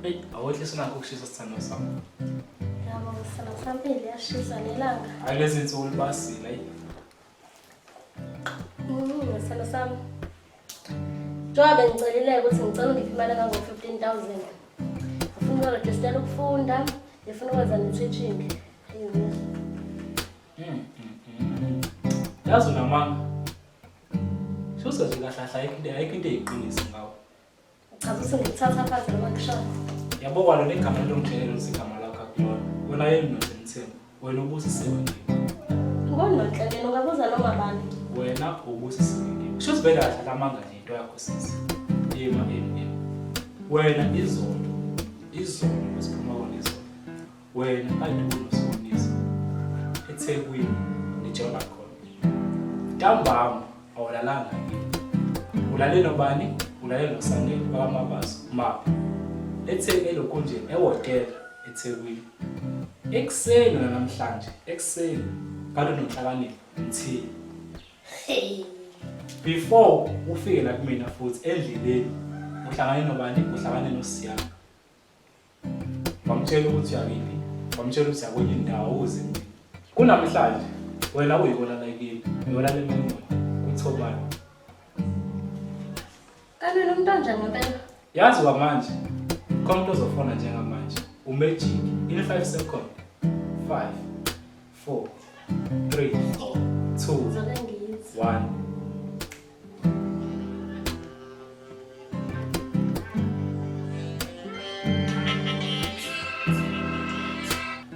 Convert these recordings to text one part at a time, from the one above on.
Eyi, awehlise nakho ukushisa sithandwa sami. Yabo sithandwa sami liyashisa nelanga. Hayi lezi nsuku libasile ayi. Sithandwa sami. Njengoba bengicelile ukuthi ngicela ungiphe imali engango-15,000. Ngifuna ukurejistela ukufunda, ngifuna ukwenza ne-teaching. Yazi unamanga. Shusa nje kahle kahle ayikho into ayikho into eyiqiniso ngawe. Chaza ukuthi ngikuthatha phansi noma ngishona. Yabo kwalo negama lomjele lokuthi igama lakho akulona. Wena yini nonhle Mthembu? Wena ubusisiwe nje. Ngononhle mina ungabuza noma bani. Wena ubusisiwe nje. Shuthi vele kahle lamanga nje into yakho sisi. Yima yima yima. Wena izolo izolo besiphuma kona izolo. Wena kade unosibonisa eThekwini nijola khona. Ntambama awulalanga yini? Ulale nobani? Ulale noSandile bakamabaso maphi? Ethe elokhunjeni ehhotela eThekwini. Ekuseni wena namhlanje, ekuseni kade unonhlakanipho Mthiya. Hey. Before ufike la kumina futhi endleleni uhlangane nobani? Uhlangane noSiyami. Wamtshela ukuthi uyakiphi, wamtshela ukuthi uyakwenye indawo ukuze mina. Kunamhlanje wena uyikona la kimi, uyolala emengweni kuthobani. Kanti wena umuntu onjani ngempela? Yazi kwamanje khona umuntu ozofona njengamanje umagic in 5 second 5 4 3 2 Ngizobe ngiyithi. 1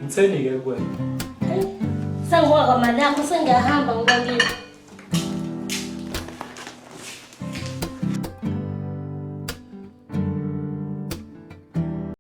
Ngitheni-ke kuwena? Sengibonga kwamali yakho sengiyahamba ngibongile.